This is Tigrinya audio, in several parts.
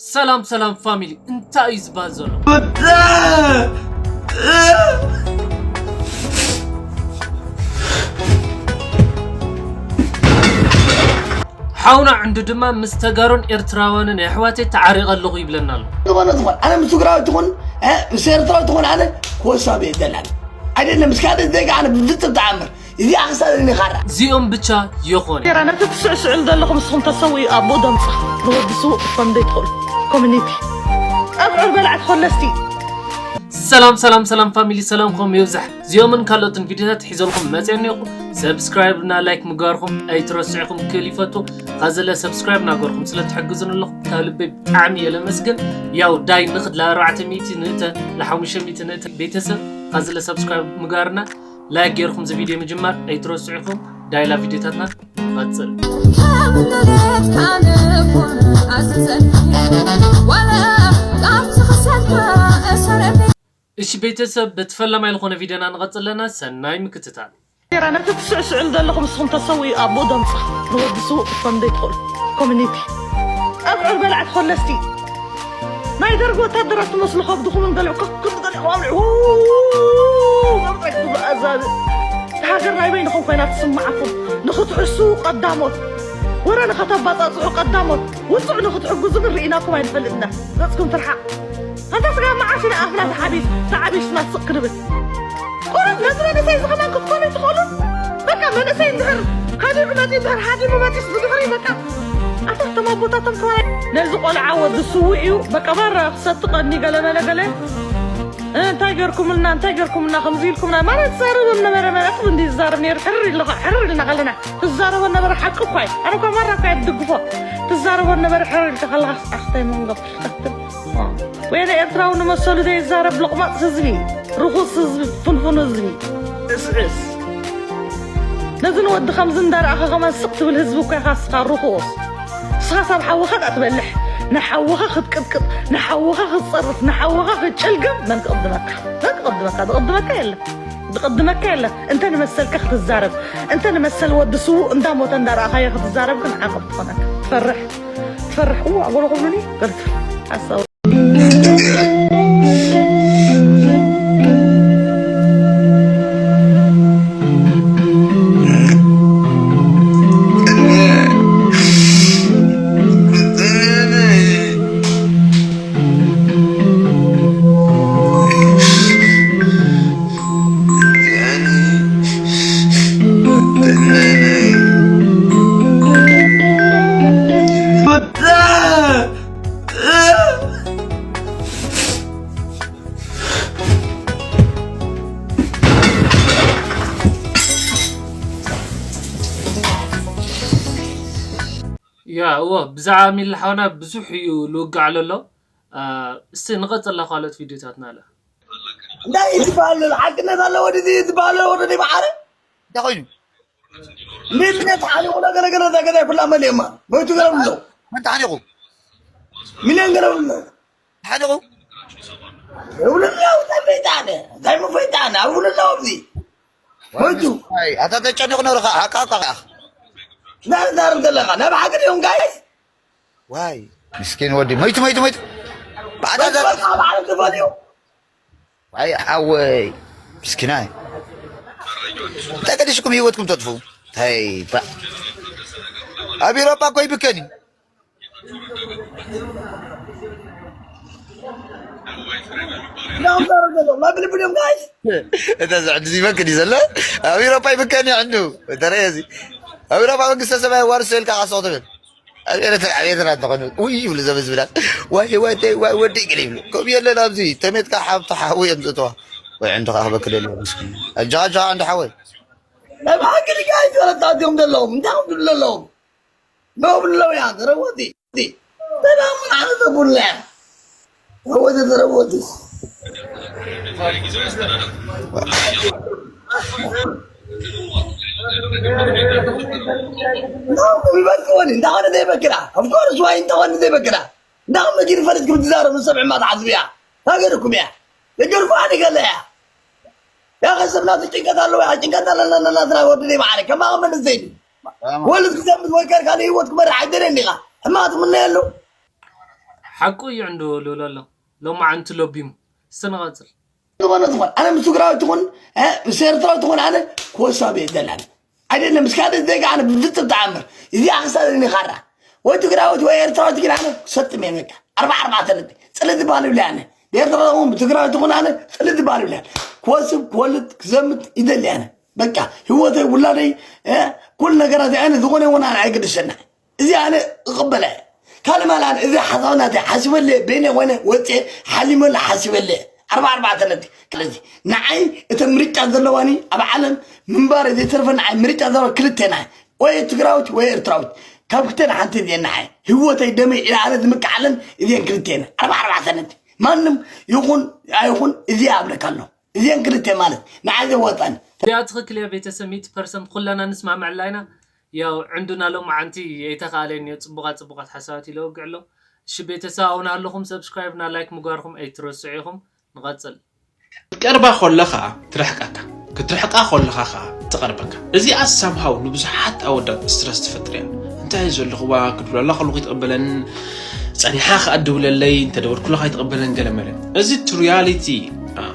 ሰላም ሰላም ፋሚሊ፣ እንታይ እዩ ዝበሃል ዘሎ? ሓውና ዕንዱ ድማ ምስ ተጋሩን ኤርትራውያንን ኣሕዋተይ ተዓሪቐ ኣለኹ ይብለና ኣሎ። ዝኾነ ዝኾነ ኣነ ምስ ትግራዊ ትኹን እ፣ ምስ ኤርትራዊ ትኹን ኣነ ክወሳብ እየ ደላል ኣይደለም። ምስ ካልእ ዜጋ ኣነ ብፍጹም ተኣምር እዚኣ ክሳብ እኒ ኻራ። እዚኦም ብቻ ይኾነ። ጌራ ነቲ ትስዕስዕሉ ዘለኹም ንስኹም ተሰውኡ ኣቦ ደምጻ ንወዲ ስዉእ ክትኮኑ ዘይትኽእሉ ኮሚኒቲ ጠብዑር በላዕቲ ኮለስቲ። ሰላም ሰላም ሰላም ፋሚሊ፣ ሰላምኩም ይብዛሕ። እዚኦምን ካልኦትን ቪዲዮታት ሒዘልኩም መፅአ እኒኹ። ሰብስክራይብ እና ላይክ ምግባርኩም ኣይትረስዕኹም ክብል ይፈቱ። ካዘለ ሰብስክራይብ እናገርኩም ስለ ትሕግዙን ኣለኹም ካብ ልበይ ብጣዕሚ እየ ለመስግን። ያው ዳይ ንኽድ ለ ኣርባዕተ ሚእቲ ንእተ ለ ሓሙሽተ ሚእቲ ንእተ ቤተሰብ ካዘለ ሰብስክራይብ ምግባርና ላይክ ገይርኩም እዚ ቪድዮ ምጅማር ኣይትረስዑ ኢኹም። ዳይላ ቪድዮታትና ንቐጽል። እሺ ቤተሰብ፣ በቲ ፈላማይ ዝኾነ ቪድዮና ንቐጽል ኣለና። ሰናይ ምክትታል። ጌራ ነቲ ትስዕስዕሉ ዘለኹም ንስኹም ተሰውኡ ኣቦ ደምጻ ንወዲ ስዉእ ክትኮኑ ዘይትኽእሉ ኮሚኒቲ ጠብዑር በላዕቲ ኮለስቲ። ናይ ደርጊ ወታደራት ትመስሉ ከብድኹምን ገሊዑ ከክብ ገሊዑ ኣብልዑ። መብረቅ ትብሉ ኣዛብእ። እታ ሃገር ናይ በይንኹም ኮይና ትስምዓኩም። ንኽትሕሱ ቀዳሞት። ወረ ንኸተባጻጽሑ ቀዳሞት። ውጹዕ ንኽትሕግዙ ግን ርኢናኩም ኣይንፈልጥና። ገጽኩም ትርሓቕ። ኣንታ ስጋ መዓስ ኢና ኣፍና ተሓቢስ-፣ ተዓቢስና ስቕ ክንብል? ቁሩብ ነዚ መንእሰይ እዚ ከማን ክትኮኑ ኣይትኽእሉን? በቃ መንእሰይ እንድሕር ከዲዑ መጺኡ እንድሕር ሃዲሙ መጺኡስ ብድሕሪ በቃ ኣታ እቶም ኣቦታቶም ከማን ነዚ ቆልዓ ወዲ ስዉእ እዩ በቃ ማራ ክሰቲ ቀኒ ገለ መለ ገለ። እ፣ እንታይ ገርኩምልና እንታይ ገርኩምልና ከምዚ ኢልኩምና ማለት ትዛረቦ ነበረ ማለት እንዲ ዝዛረብ ነይሩ ሕርር ኢልካ ሕርር ኢልና ከለና ትዛረቦ ነበረ ሓቂ እኳ እዩ። ኣነ እኳ ማራ እኳ እየ ትድግፎ ትዛረቦ ነበረ ሕርር ኢልካ ከለካ ኣኽታይ መንገብ ትልካ ትብል። ወይነ ኤርትራዊ ንመሰሉ ዘይዛረብ ሎቕማጽ ህዝቢ፣ ርኹስ ህዝቢ፣ ፍንፉን ህዝቢ። እስዕስ። ነዚ ንወዲ ከምዚ እንዳረኣኻ ከማን ስቕ ትብል ህዝቢ እኮ ኢኻ እስኻ ርኹስ። ንስኻስ ኣብ ሓውኻ ደኣ ትበልሕ፣ ንሓውኻ ክትቅጥቅጥ፣ ንሓውኻ ክትጸርፍ፣ ንሓውኻ ክትጭልግም መን ክቕድመካ? መን ክቕድመካ? ዝቕድመካ የለን። ዝቕድመካ የለን። እንተ ንመሰልካ ክትዛረብ፣ እንተ ንመሰል ወዲ ስዉእ እንዳሞተ እንዳረኣኻዮ ክትዛረብ ግን ዓቐብ ትኾነካ። ትፈርሕ፣ ትፈርሕ። እዋ፣ ጎሎ ክብሉኒ ገለ ትብል። ሓሳብ ያ፣ እወ፣ ብዛዕባ ሚሊ ሓውና ብዙሕ እዩ ልውጋዕ ለሎ። አ፣ እስቲ ንቐጽላ ካልኦት ቪድዮታትና ኣለ። እንታይ ይትበሃል ዘሎ? ሓቅነት ኣለዎ ድዚ ይትበሃል ኣለዎ ድዚ መዓረ? እንታይ ኮይኑ? ሚሊ ተሓኒቑ ነገረ ገለ ነገረ ይፍላ መን እየማ? መይቱ ገለ ብሎ። መን ተሓኒቑ? ሚልዮን ገለ ብሎ። ተሓኒቑ? ይብሉ ኣለዉ፣ እንታይ ፈይጣነ? እንታይ ምፈይጣነ? ኣብሉ ኣለዉ ኣብዚ። መይቱ። ኣይ፣ ኣታ ተጨኒቑ ነሩ ኸዓ፣ ሓቃ፣ ሓቃ፣ ሓቃ። እንታይ ትዛረብ ዘለኻ? ናይ ብሓቂ ድዮም ጋይስ? ዋይ፣ ምስኪን ወዲ። መይቱ፣ መይቱ፣ መይቱ። ብኣታ ዘ- በቃ፣ ብዓለም ትፈልዩ። ዋይ፣ ሓወይ። ምስኪናይ። እንታይ ገዲሽኩም ህይወትኩም ተጥፉ? እንታይ፣ ባ-፣ ኣብ ኤውሮጳ እኮ ይብከን እዩ። እታ ዝዕድስ ይመክን እዩ ዘሎ። ኣብ ኤውሮጳ ይምከን እዩ ዕንዱ። እንተ ረኣየ እዚ። ኣብ ኤውሮጳ መንግስተ ሰማይ ዋርሶ ኢልካ ካሶ ትብል። ኣብ ኤርትራ፣ ኣብ ኤርትራ እንተኾነ፣ ውይ ይብሉ ዘበዝብላል። ዋይ፣ ዋይ፣ ዋይ፣ ወደይ ገለ ይብሉ። ከምኡ የለን ኣብዚ። ተሜትካ ሓብቲ ሓዊ እዮም ዝእተዋ። ወይ ዕንዱ ከዓ ክበክል የለ። ኣጃኻ፣ ኣጃኻ ዕንዱ ሓወይ። ናይ ብሓቂ ድጋ ይዘረጣ እዚኦም ዘለዎም። እንታይ ክብሉ ዘለዎም? ኖብለውያን ረወቲ ሰላም ዓመተ ቡላ ረወቲ ረወቲ ይበክወኒ እንዳኾነ ዘይበክራ ኦፍኮርስ ዋይ እንተኾነ ዘይበክራ እንዳኹም መጊድ ፈለጥኩም ትዛረቡ ሰብ ዕማ ተዓዝብያ ሃገርኩም እያ ነገርኩ ኣነ ገለ እያ ያኸ ሰብ ናቱ ጭንቀት ኣለዎ። ያ ጭንቀት ኣለና ናትና ወዲ ደይ መዓረ ከማኸ መንእሰይ ድዩ? ወልድ ክዘምት ወይ ከርካ ንህይወት ክመርሕ ኣይደልየን ዲኻ? ሕማቕ ትምነየሉ? ሓቁ እዩ ዕንዱ ልብሎ ኣሎ። ሎማዓንቲ ለቢሙ። እስቲ ንቐጽል። ዝኾነ ዝኾነ ኣነ ምስ ትግራዊ ትኹን እ፣ ምስ ኤርትራዊ ትኹን ኣነ ክወሳብ እየ ደላን ኣይደለም። ምስ ካልእ ዜጋ ኣነ ብፍጹም ተኣምር እዚኣ ክሳብ እኒ ካራ ወይ ትግራዊት ወይ ኤርትራዊት ግን ኣነ ክሰጥም እየ። በቃ ኣርባ ኣርባዕተ ነጥቢ ጽልእ ዝበሃል ይብለ ኣነ ብኤርትራ ትኹን ብትግራዊ ትኹን ኣነ ጽልእ ዝበሃል ይብለ ክወስብ ክወልድ ክዘምት ይደሊ ኣነ በቃ ህይወተይ ውላደይ እ፣ ኩሉ ነገራት ኣነ ዝኾነ ይኹን ኣነ ኣይገድሰና እዚ ኣነ እቕበለ ካልእ ማል ኣነ እዚ ሓሳብ ናተይ ሓሲበለ በይነ ኮይነ ወፅየ ሓሊመለ ሓሲበለ ኣርባ ኣርባዕተ ነጥቢ ስለዚ ንዓይ እተ ምርጫ ዘለዋኒ ኣብ ዓለም ምንባር ዘይተርፈ ንዓይ ምርጫ ዘለዋ ክልቴና ወይ ትግራዊት ወይ ኤርትራዊት ካብ ክልቴና ሓንቲ እዚአን ንዓይ ህይወተይ ደመይ ኢለ ኣነ ዝምክዓለን እዚአን ክልቴን ኣርባ ኣርባዕተ ነጥቢ ማንም ይኹን ኣይኹን እዚ ኣብለካ ኣሎ እዚአን ክልቴ ማለት ንዓይ ዘዋጣኒ እዚኣ ትኽክል እያ ቤተሰብ ሚእቲ ፐርሰንት ኩላና ንስማምዐላ ኢና። ያው ዕንዱና ሎማዓንቲ ኣይተኻእለን እዮ ጽቡቓት ጽቡቓት ሓሳባት እዩ ለወግዕ ኣሎ። እሺ ቤተሰብ ኣብና ኣለኹም subscribe ና like ምግባርኩም ኣይትረስዑ ኢኹም። ንቐጽል። ክትቀርባ ከለኻ ትርሕቀካ ክትርሕቃ ከለኻ ከዓ ትቐርበካ። እዚኣ somehow ንብዙሓት ኣወዳት stress ትፈጥር እያ። እንታይ እዩ ዘለኹዋ ክድውለላ ከለኹ ይትቕበለን ጸኒሓ ከዓ ድውለለይ እንተደወልኩላ ከይትቕበለን ገለመለ። እዚ እቲ reality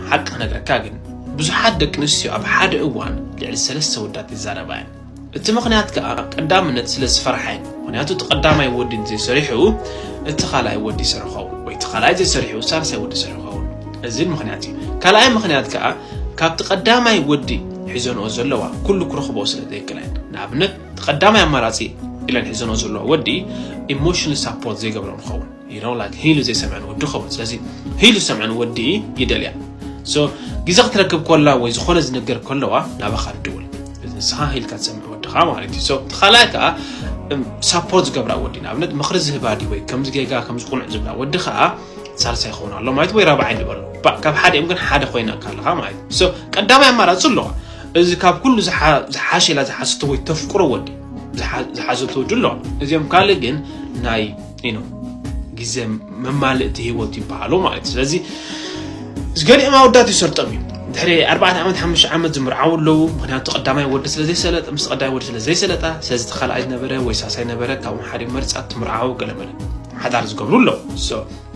ሓቂ ክነግረካ ግን ብዙሓት ደቂ ኣንስትዮ ኣብ ሓደ እዋን ልዕሊ ሰለስተ ወዳት ይዛረባ እየን። እቲ ምኽንያት ከዓ ቀዳምነት ስለ ዝፈርሓ እዩ። ምኽንያቱ እቲ ቀዳማይ ወዲ እንተዘይሰሪሑ እቲ ካልኣይ ወዲ ይሰርሖ ወይ እቲ ካልኣይ ዘይሰሪሑ ሳልሳይ ወዲ ይሰርሖ። እዚ ምኽንያት እዩ። ካልኣይ ምኽንያት ከዓ ካብቲ ቀዳማይ ወዲ ሒዘንኦ ዘለዋ ኩሉ ክረኽቦ ስለ ዘይክእላ እየን። ንኣብነት እቲ ቀዳማይ ኣማራፂ ኢለን ሒዘንኦ ዘለዋ ወዲ emotional support ዘይገብሮ ንኸውን you know like ሂሉ ዘይሰምዐን ወዲ ኸውን ስለዚ ሂሉ ዝሰምዐን ወዲ ይደልያ so ግዜ ክትረክብ ኮላ ወይ ዝኾነ ዝነገር ከለዋ ናባኻ ትድውል ንስኻ ሂልካ ትሰምዕ ወድኻ ማለት እዩ so ተኻላይ ከዓ ሳፖርት ዝገብራ ወዲ ንኣብነት ምኽሪ ዝህባ ዲ ወይ ከምዚ ጌጋ ከምዚ ቁኑዕ ዝብላ ወዲ ከዓ ሳልሳይ ይኸውን ኣሎ ማለት ወይ ራብዓይ ንበሎ ካብ ሓደ እዮም ግን ሓደ ኮይና ካለኻ ማለት እዩ ቀዳማይ ኣማራፂ ኣለዋ እዚ ካብ ኩሉ ዝሓሸ ኢላ ዝሓስቶ ወይ ተፍቅሮ ወዲ ዝሓዘቶ ወዲ ኣለዋ እዚኦም ካልእ ግን ናይ you know ግዜ መማልእቲ ህይወት ይበሃሉ ማለት እዩ ስለዚ ዝገሊኦም ኣወዳት ይሰርጦም እዩ ድሕሪ ኣርባዕተ ዓመት ሓሙሽተ ዓመት ዝምርዓው ኣለዉ ምክንያቱ ቀዳማይ ወዲ ስለ ዘይሰለጠ ምስ ቀዳማይ ወዲ ስለ ዘይሰለጣ ስለዚ ተኻልኣይ ዝነበረ ወይ ሳሳይ ነበረ ካብኡ ሓደ መርፃ ትምርዓው ገለመለ ሓዳር ዝገብሩ ኣለዉ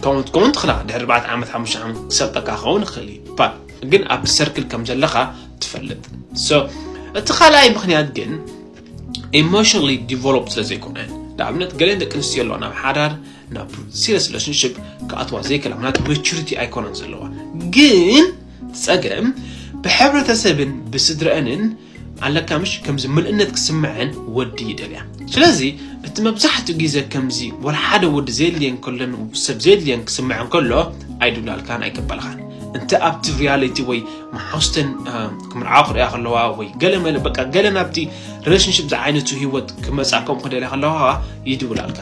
ከምኡ ትኸውን ትኽላ ድሕሪ ኣርባዕተ ዓመት ሓሙሽተ ዓመት ክሰልጠካ ክኸውን ይኽእል እዩ ግን ኣብቲ ሰርክል ከም ዘለኻ ትፈልጥ እቲ ካልኣይ ምክንያት ግን emotionally developed ስለ ዘይኮነ ንኣብነት ገለን ደቂ ኣንስትዮ ኣለዋ ናብ ሓዳር ናብ serious relationship ክኣትዋ ዘይክእላ ምክንያቱ maturity ኣይኮነን ዘለዋ ግን ፀገም ብሕብረተሰብን ብስድረአንን ኣለካ ምሽ ከምዚ ምልእነት ክስምዐን ወዲ ይደልያ ስለዚ እቲ መብዛሕትኡ ግዜ ከምዚ ወላ ሓደ ወዲ ዘየድልየን ከሎን ሰብ ዘየድልየን ክስምዐን ከሎ ኣይድብላልካን ኣይቀበልኻን እንተ ኣብቲ reality ወይ መሓውስተን ክምርዓዋ ክሪኣ ከለዋ ወይ ገለ መለ በቃ ገለ ናብቲ relationship ዝዓይነቱ ህይወት ክመፃ ከምኡ ክደልያ ከለዋ ከዓ ይድውላልካ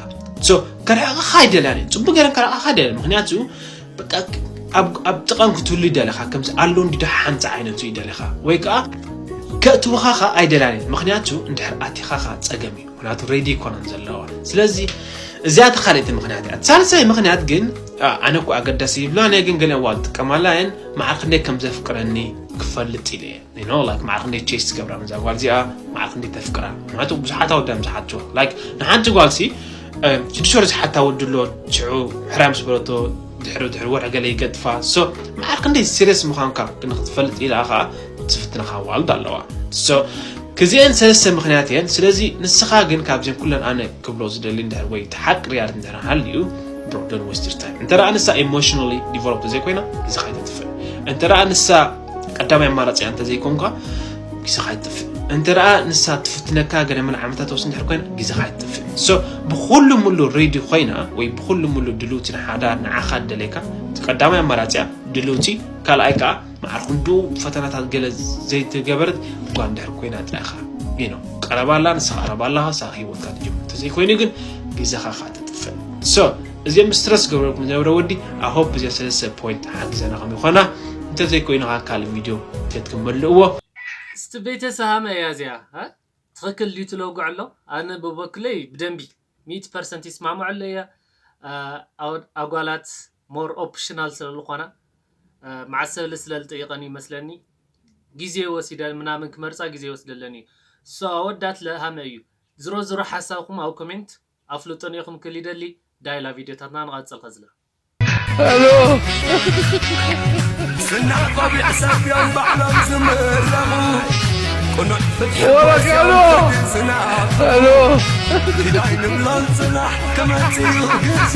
so ከርሕቕኻ ኣይደልያን እዩ ፅቡቅ ገይረን ከርሕቕኻ ኣይደልያን ምክንያቱ በቃ ኣብ ጥቃን ክትህሉ ይደለኻ ከምዚ ኣሎ እንዲ ደሓንቲ ዓይነቱ ይደለኻ ወይ ከዓ ከእትውኻ ከዓ ኣይደልያን እዩ ምክንያቱ እንድሕር ኣቲኻ ከዓ ፀገም እዩ ምክንያቱ ሬዲ ይኮነን ዘለዋ ስለዚ እዚኣ ተኻልእቲ ምክንያት እያ ሳልሳይ ምክንያት ግን ኣነ እኮ ኣገዳሲ ይብላ ናይ ግን ገለ ዋል ጥቀማላ እየን መዓር ክንደይ ከም ዘፍቅረኒ ክፈልጥ ኢለ እየ you know like መዓር ክንደይ ቼስ ትገብራ ነዛ ጓል እዚኣ መዓር ክንደይ ተፍቅራ ምክንያቱ ብዙሓት ኣወዳም ዝሓትዋ like ንሓንቲ ጓል ሲ ሽዱሽተ ወር ዝሓታ ወዲ ኣሎ ሽዑ ሕራይ ምስ በለቶ ድሕሪ ድሕሪ ወርሒ ገለ ይገጥፋ so መዓር ክንደይ ሲሪየስ ምዃንካ ንክትፈልጥ ኢላ ከዓ ትፍትነኻ ዋልድ ኣለዋ so ክዚአን ሰለስተ ምክንያት እየን ስለዚ ንስኻ ግን ካብዚን ኩለን ኣነ ክብሎ ዝደሊ እንድሕር ወይ እቲ ሓቂ ሪያል እንድሕር ሃልዩ bro don't waste your time እንተ ደኣ ንሳ emotionally developed ዘይኮይና ግዜኻ ኣይተጥፍእ እንተ ደኣ ንሳ ቀዳማይ ኣማራፂ እንተ ዘይኮንካ ግዜኻ ኣይትጥፍእ እንተ ደኣ ንሳ ትፍትነካ ገለ መለ ዓመታት ወስ እንድሕር ኮይና ግዜኻ ኣይትጥፍእ so ብኩሉ ሙሉ ሬዲ ኮይና ወይ ብኩሉ ሙሉ ድልውቲ ንሓዳር ንዓኻ ደለካ ቀዳማይ ኣማራፂያ ድልውቲ ካልኣይ ከዓ መዓር ክንድኡ ፈተናታት ገለ ዘይተገበረት ጓል እንድሕር ኮይና ጥራይ ኢኻ you know ቀረባ ኣላ ንስኻ ቀረባ ኣለኻ ንስኻ ህይወትካ ትጅምር እንተዘይኮይኑ ግን ግዜኻ ከዓ ተጥፍእ so እዚኦም ስትረስ ገብረልኩም ዝነበረ ወዲ I hope እዚኣ ሰለስተ ፖይንት ሓጊዘናኹም ይኾና እንተዘይኮይኑ ከዓ ካልእ ቪድዮ ተትክመልእዎ እስቲ ቤተ ሰሃመ እያ እዚኣ ትኽክል ድዩ ትለውግዕ ኣሎ ኣነ ብበኩለይ ብደንቢ ሚእቲ ፐርሰንት ይስማምዐሉ እየ ኣጓላት more optional ስለ ዝኾና መዓት ሰብ ስለ ዝጠይቐን ይመስለኒ ግዜ ወሲደን ምናምን ክመርፃ ግዜ ይወስደለን እዩ so ኣወዳት ለሃመ እዩ ዝሮ ዝሮ ሓሳብኩም ኣብ ኮሜንት ኣፍልጡኒ ኢኹም ክል ይደሊ ዳይላ ቪድዮታትና ንቐጽል ከዝለ ሄሎ ዝናብ ቆቢዕ ሰፍዮም ባዕሎም ዝምረቑ ቅኑዕ ፍትሒ ወረጋሎ ዝናብ ሄሎ ኪዳይ ንብሎም ጽናሕ ክመጽኡ ግዜ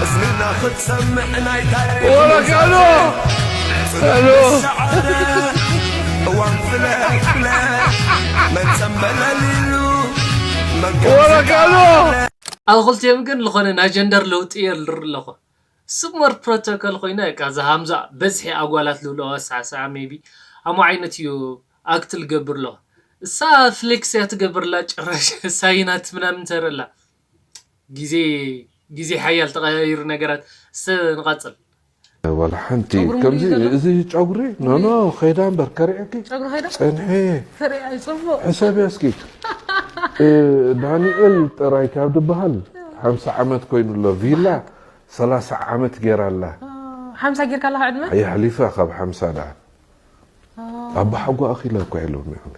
እዝንና ክትሰምዕ ናይታይ ወረጋሎ ሄሎ ሰዓረ እዋን ፍለፍለ መን ጸንበለሊሉ መን ወረጋሎ ኣብ ክልቲኦም ግን ዝኾነ ናይ ጀንደር ለውጢ እየ ዝርኢ ኣለኹ። ስሞር ፕሮቶኮል ኮይና እቃ እዛ ሃምዛ በዝሒ ኣጓላት ልብልኦ ሳዕሳዓ ሜቢ ኣሞ ዓይነት እዩ ኣክት ልገብር ኣለኹ። እሳ ፍሌክስ እያ ትገብርላ ጭራሽ ሳይናት ምናምን ተረላ ግዜ ግዜ ሓያል ተቐያይሩ ነገራት። እስተ ንቐጽል። ዋላ ሓንቲ ከምዚ እዚ ጨጉሪ ኖኖ ከይዳ እምበር ከሪዐኪ ጨጉሪ ከይዳ ጸንሐ ከሪዐ ጽቡቅ ሕሰብ እስኪ እ፣ ዳንኤል ጥራይ ካብ ዝበሃል ሓምሳ ዓመት ኮይኑ ኣሎ ቪላ ሰላሳ ዓመት ገይራ ኣላ ሓምሳ ጌርካ ኣለካ ዕድመ የሕሊፋ ካብ ሓምሳ ደኣ ኣባሓጎ ኣኺለ እኳ ኢሎም እዮም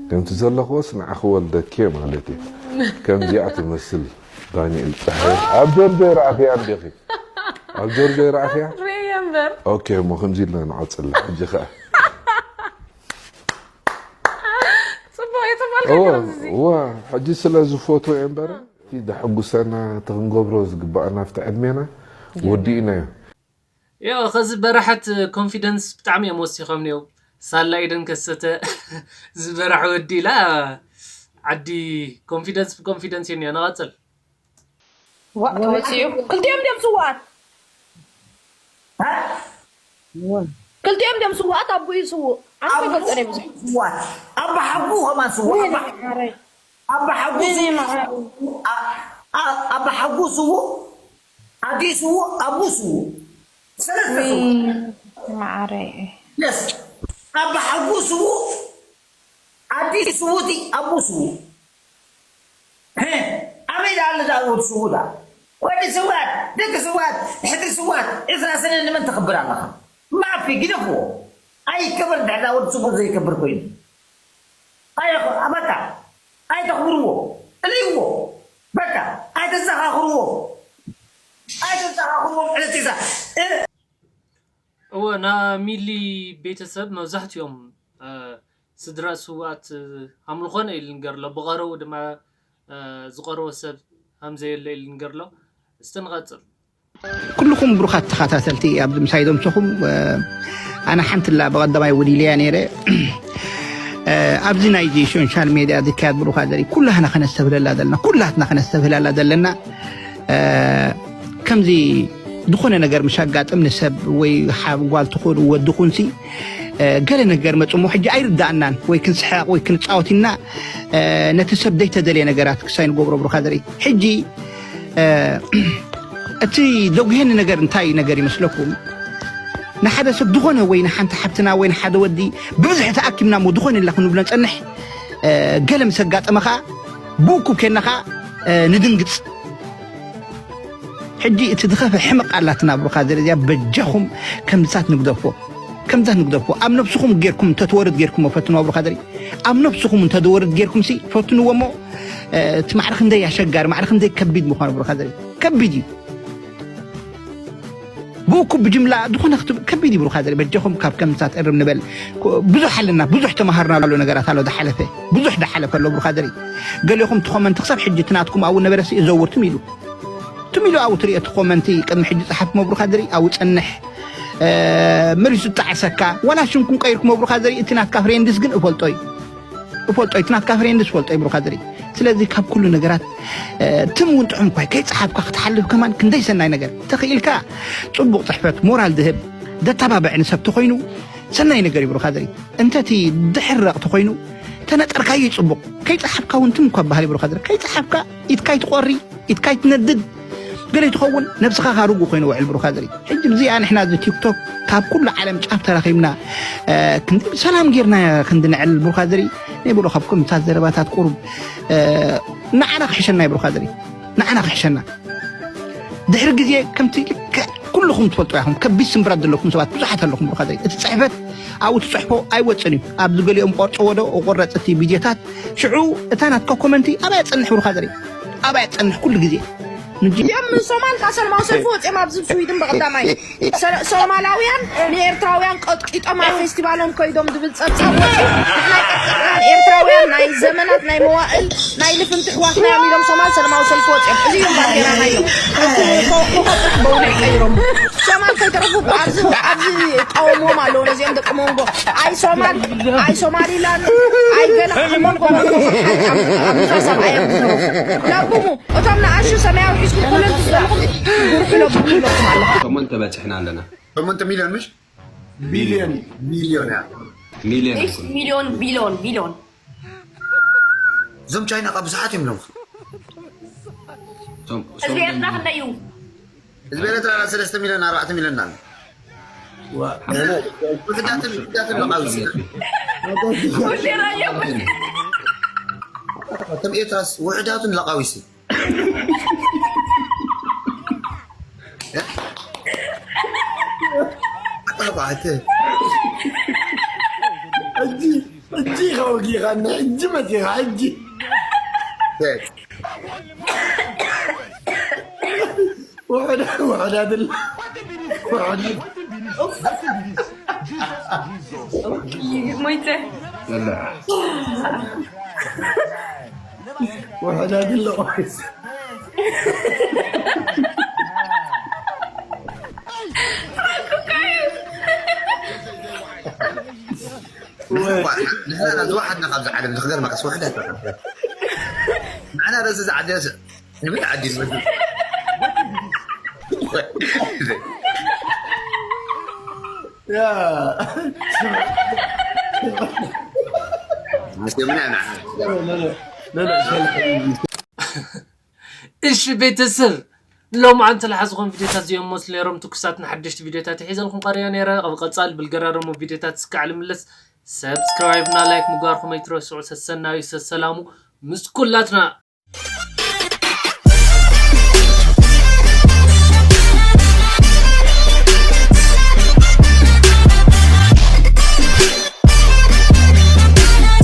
ከምቲ ዘለኽዎስ ንዓኺ ወልደኪ ማለት እዩ ከምዚኣ ትመስል ዳንኤል ጸሓየ ኣብ ጆርጆ ይረኣኽያ እንዲኺ ኣብ ጆርጆ ይረኣኽያ ርእየ እምበር ኦኬ እሞ ከምዚ ኢልና ንቐጽል ሕጂ ኸዓ ጽቡቅ እየ ተባልካ እዋ ገረዝ እዚ እዋ ሕጂ ስለ ዝፎቶ እየ እምበር እቲ ደሐጉሰና እቲ ክንገብሮ ዝግባኣና ኣብቲ ዕድሜና ወዲእናዮ ያው ከዚ በራሐት ኮንፊደንስ ብጣዕሚ እዮም ወሲኾም ነው ሳላ ኢደን ከሰተ ዝበራሕ ወዲ ኢላ ዓዲ ኮንፊደንስ ብኮንፊደንስ እዮም ነቐጽል ዋእ ተወፂኡ ክልቲኦም ድዮም ስውኣት ክልቲኦም ድዮም ስውኣት ኣቦኡ ስውእ ኣነ ፈልጠ ናይ ብዙሕ ስዋት ኣባሓጉ ከማን ስዉእ ኣባሓጉ ኣባሓጉ ስዉእ ኣዲ ስዉእ ኣቡ ስዉእ ሰለስተ ስዉእ ማዓረይ የስ ኣባሓጉ ስዉእ ኣዲ ስዉእቲ ኣቡ ስዉእ ኣበይ ዳ ኣሎ ዳ ወዲ ስዉእ ዳ ወዲ ስዋት ደቂ ስዋት ሕድሪ ስዋት ዕስራ ሰነ ንመን ተኽብር ኣለኻ ማፊ ግደፍዎ ኣይከበር ድሕዳ ወዲ ስዉእ ዘይከብር ኮይኑ ኣይ በቃ ኣይተኽብርዎ እልይዎ በቃ ኣይተዘኻኽርዎ ኣይተዘኻኽርዎ ዕለቲዛ እወ ና ሚሊ ቤተሰብ መብዛሕትኦም ስድራ ስውኣት ሃምልኾነ ኢሉ ንገርሎ ብቐረቡ ድማ ዝቐረቦ ሰብ ሃምዘየለ ኢሉ ንገርሎ እስቲ ንቐፅል ኩልኹም ብሩኻት ተኸታተልቲ ኣብዚ ምሳይ ዘምሰኹም ኣነ ሓንቲ ላ ብቐዳማይ እውን ኢለያ ነይረ ኣብዚ ናይዚ ሶሻል ሜድያ ዝካየድ ብሩኻ ዘርኢ ኩላህና ከነስተብህለላ ዘለና ኩላትና ከነስተብህለላ ዘለና ከምዚ ዝኾነ ነገር ምስ ኣጋጥም ንሰብ ወይ ሓብ ጓል ትኹን ወዲ ኹንሲ ገለ ነገር መፅሞ ሕጂ ኣይርዳእናን ወይ ክንስሐቕ ወይ ክንፃወት ኢና ነቲ ሰብ ዘይተደልየ ነገራት ክሳይ ንገብሮ ብሩኻ ዘርኢ ሕጂ እቲ ዘጉሄኒ ነገር እንታይ ነገር ይመስለኩም ንሓደ ሰብ ዝኾነ ወይ ንሓንቲ ሓብትና ወይ ንሓደ ወዲ ብብዝሒ ተኣኪብና እሞ ዝኾነ ኢልና ክንብሎ ንፀንሕ ገለ ምስ ኣጋጠመ ከዓ ብእኩብ ኬንና ከዓ ንድንግፅ ሕጂ እቲ ዝኸፈ ሕመቕ ኣላትና ብሩኻ ዘርኢ እዚኣ በጃኹም ከምዝታት ንግደፎ ከምዝታት ንግደፎ ኣብ ነብስኹም ጌርኩም እንተትወርድ ጌርኩም ፈትንዋ ብሩኻ ዘርኢ ኣብ ነብስኹም እንተትወርድ ጌርኩም ሲ ፈትንዎ እሞ እቲ ማዕረ ክንደይ ኣሸጋሪ ማዕረ ክንደይ ከቢድ ምዃኑ ብሩኻ ዘርኢ ከቢድ እዩ ብእኩብ ብጅምላ ዝኾነ ክትብል ከቢድ እዩ ብሩኻ ዘርኢ በጃኹም ካብ ከምዝታት እርም ንበል ብዙሕ ኣለና ብዙሕ ተማሃርናሉ ነገራት ኣሎ ዝሓለፈ ብዙሕ ዝሓለፈ ኣሎ ብሩኻ ዘርኢ ገሊኹም ትኾመንቲ ክሳብ ሕጂ ትናትኩም ኣብኡ ነበረ ሲ እዘውርትም ኢሉ ትም ኢሉ ኣብኡ ትሪኦ እቲ ኮመንቲ ቅድሚ ሕጂ ጸሓፍ መብሩኻ ዝርኢ ኣብኡ ጸንሕ መሊሱ ጣዕሰካ ዋላ ሽምኩም ቀይርኩ መብሩኻ ዘርኢ እቲ ናትካ ፍሬንድስ ግን እፈልጦ እዩ እፈልጦ እቲ ናትካ ፍሬንድስ እፈልጦ እዩ ብሩኻ ዘርኢ ስለዚ ካብ ኩሉ ነገራት ትም እውን ጥዑም እኳ ከይጸሓፍካ ክትሓልፍ ከማን ክንደይ ሰናይ ነገር ተኽኢልካ ጽቡቕ ጽሕፈት ሞራል ዝህብ ዘተባብዕ ንሰብ ተኾይኑ ሰናይ ነገር እዩ ብሩኻ ዘርኢ እንተ እቲ ድሕር ረቕ ተኾይኑ ተነጠርካዮ እዩ ጽቡቕ ከይጸሓፍካ እውን ትም እኳ በሃል እዩ ብሩኻ ዘርኢ ከይጸሓፍካ ኢድካ ይትቖሪ ኢድካ ይትነድድ ገለ ትኸውን ነብስኻ ካርጉ ኮይኑ ውዕል ብሩኻ ዘርኢ ሕጂ ብዚኣ ንሕና እዚ ቲክቶክ ካብ ኩሉ ዓለም ጫፍ ተራኺብና ክንዲ ሰላም ጌርና ክንዲ ንዕል ብሩኻ ዘርኢ ናይ ብሎ ካብ ከምታት ዘረባታት ቁሩብ ንዓና ክሕሸና ይብሩኻ ዘርኢ ንዓና ክሕሸና ድሕሪ ግዜ ከምቲ ልክዕ ኩልኹም ትፈልጡ ኢኹም ከቢድ ስምብራት ዘለኩም ሰባት ብዙሓት ኣለኹም ብሩኻ ዘርኢ እቲ ፅሕፈት ኣብኡ ትፅሕፎ ኣይወፅን እዩ ኣብዚ ገሊኦም ቆርፅዎ ዶ እቆረፅ እቲ ቪድዮታት ሽዑ እታ ናትካ ኮመንቲ ኣባይ ኣፀንሕ ብሩኻ ዘርኢ ኣባይ ኣፀንሕ ኩሉ ግዜ እዮም ምን ሶማል ካብ ሰላማዊ ሰልፊ ወፂኦም ኣብዚ ስዊድን በቐዳማይ ሰ- ሶማላውያን ንኤርትራውያን ቀጥቂጦም ኣብ ፌስቲቫሎም ከይዶም ዝብል ጸብጻብ ወፂኡ። ንሕና ኣይቀጥቅጥናን። ኤርትራውያን ናይ ዘመናት ናይ መዋእል ናይ ልፍንቲ ኣሕዋትና እዮም ኢሎም ሶማል ሰላማዊ ሰልፊ ወፂኦም። እዚ እዩ ባንዴራ ናይሎም። እቲ ኮ- ኮኾብ ጥራሕ በውነ ቀይሮም ሶማል ከይተረፉ ኣብዚ ኣብዚ ይቃወምዎም ኣለዉ። ነዚኦም ደቂ መንጎ ኣይ ሶማል ኣይ ሶማሊላንድ ኣይ ገለ ኣብ መንጎ ኣብ ንፋስ ኣብ ኣየር ዝዘረፉ ለብሙ እቶም ንኣሹ ሰማያዊ ሒዝኩም ኩሉ ዘለኹም ጉርሑ ለብሙ ኣለኹም ኣለኹም። ሸሞንተ በፂሕና ኣለና። ሸሞንተ ሚልዮን ምሽ ቢልዮን ቢልዮን እያ። ሚልዮን ሚልዮን ቢልዮን ቢልዮን እዞም ቻይና ካብ ብዙሓት እዮም ለምኹ። ህዝቢ ኤርትራ ክንደይ እዩ? ህዝቢ ኤርትራ ሰለስተ ሚልዮን ኣርባዕተ ሚልዮን ኣሎ። ውሕዳትን ውሕዳትን ለቃዊሲ ኮሽራ እዮም። ከም ኤርትራስ ውሕዳቱን ለቃዊሲ ኣጣባዕተ እጂ እጂ ከወጊኻ እጂ መፂኻ እጂ ውሕዳ ውሕዳት ውሕዳት ሞይተ ውሕዳት ኣለዋ ንሕና ዝወሓድና ካብዚ ዓለም ዝክገርመካስ ውሕዳት ንዓና ረዚ ዝዓደስ ንብል ዓዲ ዝመ ያ ምስምና ንዓና እሺ ቤተሰብ ሎማዓንቲ ዝሓዝኹም ቪዲዮታት እዚኦም መስሉ ነይሮም። ትኩሳትን ሓደሽቲ ቪዲዮታት ሒዘልኩም ቀሪበ ነይረ። ኣብ ቀፃሊ ብልገራረሙ ቪዲዮታት እስካዕ ልምለስ። ሰብስክራይብ እና ላይክ ምግባርኩም ኣይትረስዑ። ሰሰናዩ ሰሰላሙ ምስ ኩላትና